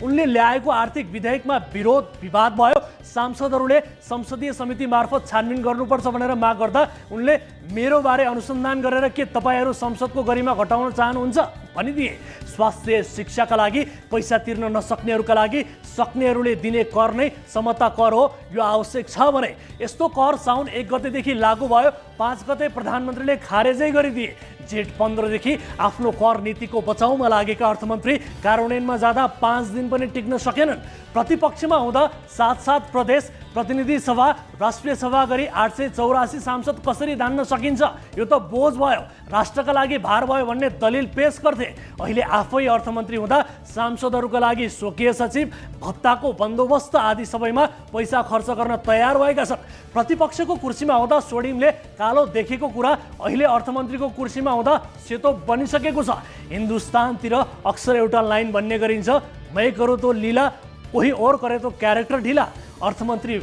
उनले ल्याएको आर्थिक विधेयकमा विरोध विवाद भयो। सांसदहरूले संसदीय समिति मार्फत छानबिन गर्नुपर्छ भनेर माग गर्दा उनले मेरो बारे अनुसन्धान गरेर के तपाईहरू संसदको गरिमा घटाउन चाहनुहुन्छ भनिदिए। स्वास्थ्य शिक्षाका लागि पैसा तिर्न नसक्नेहरूका लागि सक्नेहरूले दिने कर नै समता कर हो, यो आवश्यक छ भने। यस्तो कर साउन 1 गतेदेखि लागू भयो। 5 गते प्रधानमन्त्रीले खारेजै गरिदिए। जेठ 15 देखि आफ्नो कर नीतिको बचाउमा लागेका अर्थमन्त्री कार्यान्वयनमा जाँदा 5 दिन पनि टिक्न सकेनन्। प्रतिपक्षमा हुँदा 7 प्रदेश प्रतिनिधि सभा राष्ट्रिय सभा गरी 884 सांसद कसरी धान्न सकिन्छ? यो त बोझ भयो, राष्ट्रका लागि भार भयो भन्ने दलिल पेश गर्थे। अहिले आफै अर्थमन्त्री हुँदा सांसदहरूका लागि स्वकीय सचिव, भत्ताको बन्दोबस्त आदि सबैमा पैसा खर्च गर्न तयार भएका छन्। प्रतिपक्षको कुर्सीमा हुँदा सोडिमले कालो देखेको कुरा अहिले अर्थमन्त्रीको कुर्सीमा हुँदा सेतो बनिसकेको छ। हिन्दुस्तानतिर अक्सर एउटा लाइन भन्ने गरिन्छ, मै करो तो लीला कोही और करे तो क्यारेक्टर ढिला। अर्थमन्त्री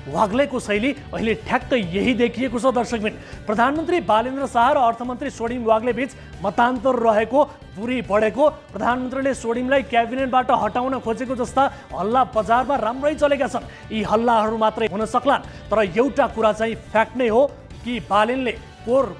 वाग्लेको शैली अहिले ठ्याक्कै यही देखिएको छ। दर्शकबिन, प्रधानमन्त्री बालेन्द्र शाह र अर्थमन्त्री सोडिम वाग्ले बीच मतान्तर रहेको, दूरी बढेको, प्रधानमन्त्रीले सोडिमलाई क्याबिनेटबाट हटाउन खोजेको जस्ता हल्ला बजारमा राम्रै चलेका छन्। यी हल्लाहरू मात्रै हुन सक्लान्, तर एउटा कुरा चाहिँ फ्याक्ट नै हो कि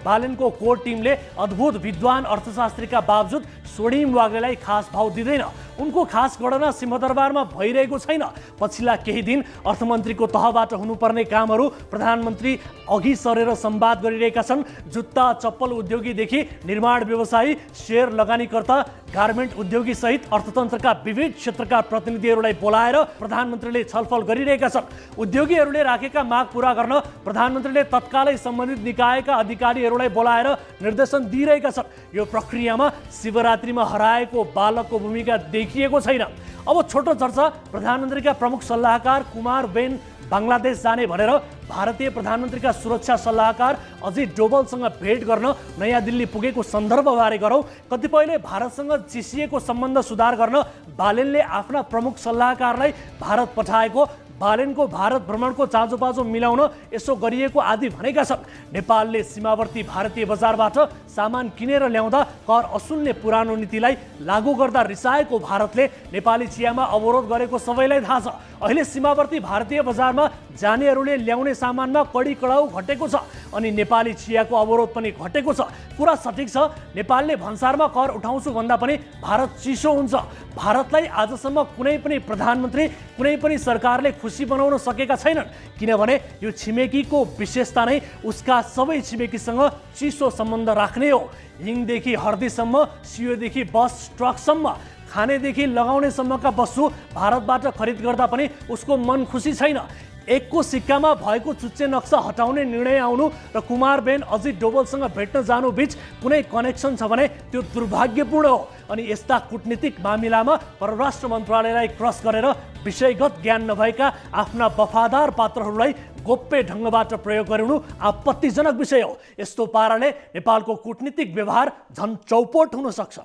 बालेनको कोर टिमले अद्भुत विद्वान अर्थशास्त्रीका बावजुद सोडिम वाग्लेलाई खास भाव दिँदैन। उनको खास गणना सिंहदरबारमा भइरहेको छैन। पछिल्ला केही दिन अर्थमन्त्रीको तहबाट हुनुपर्ने कामहरू प्रधानमन्त्री अघि सरेर संवाद गरिरहेका छन्। जुत्ता चप्पल उद्योगीदेखि निर्माण व्यवसायी, शेयर लगानीकर्ता, गार्मेन्ट उद्योगी सहित अर्थतन्त्रका विविध क्षेत्रका प्रतिनिधिहरूलाई बोलाएर प्रधानमन्त्रीले छलफल गरिरहेका छन्। उद्योगीहरूले राखेका माग पूरा गर्न प्रधानमन्त्रीले तत्कालै सम्बन्धित निकायका अधिकारीहरूलाई बोलाएर निर्देशन दिइरहेका छन्। यो प्रक्रियामा शिवरात्रिमा हराएको बालकको भूमिका देखिएको छैन। अब छोटो चर्चा, प्रधानमन्त्रीका प्रमुख सल्लाहकार कुमार बेन बांग्लादेश जाने भनेर भारतीय प्रधानमन्त्रीका सुरक्षा सल्लाहकार अजित डोवलसँग भेट गर्न नयाँ दिल्ली पुगेको सन्दर्भबारे गरौँ। कतिपयले भारतसँग चिसिएको सम्बन्ध सुधार गर्न बालेनले आफ्ना प्रमुख सल्लाहकारलाई भारत पठाएको, बालेनको भारत भ्रमणको चाँजोपाँजो मिलाउन यसो गरिएको आदि भनेका छन्। नेपालले सीमावर्ती भारतीय बजारबाट सामान किनेर ल्याउँदा कर असुल्ने पुरानो नीतिलाई लागू गर्दा रिसाएको भारतले नेपाली चियामा अवरोध गरेको सबैलाई थाहा छ। अहिले सीमावर्ती भारतीय बजारमा जानेहरूले ल्याउने सामानमा कडी कडाउ घटेको छ अनि नेपाली चियाको अवरोध पनि घटेको छ। कुरा सठिक छ, नेपालले भन्सारमा कर उठाउँछु भन्दा पनि भारत चिसो हुन्छ। भारतलाई आजसम्म कुनै पनि प्रधानमन्त्री, कुनै पनि सरकारले खुसी बनाउन सकेका छैनन्, किनभने यो छिमेकीको विशेषता नै उसका सबै छिमेकीसँग चिसो सम्बन्ध राख्ने हो। हिङदेखि हर्दीसम्म, सियोदेखि बस ट्रकसम्म, खानेदेखि लगाउनेसम्मका वस्तु भारतबाट खरिद गर्दा पनि उसको मन खुसी छैन। एकको सिक्कामा भएको चुच्चे नक्सा हटाउने निर्णय आउनु र कुमार बेन अजित डोवलसँग भेट्न जानु बीच कुनै कनेक्सन छ भने त्यो दुर्भाग्यपूर्ण हो। अनि यस्ता कूटनीतिक मामिलामा परराष्ट्र मन्त्रालयलाई क्रस गरेर विषयगत ज्ञान नभएका आफ्ना वफादार पात्रहरूलाई गोप्य ढङ्गबाट प्रयोग गरिनु आपत्तिजनक विषय हो। यस्तो पाराले नेपालको कूटनीतिक व्यवहार झन् चौपट हुन सक्छ।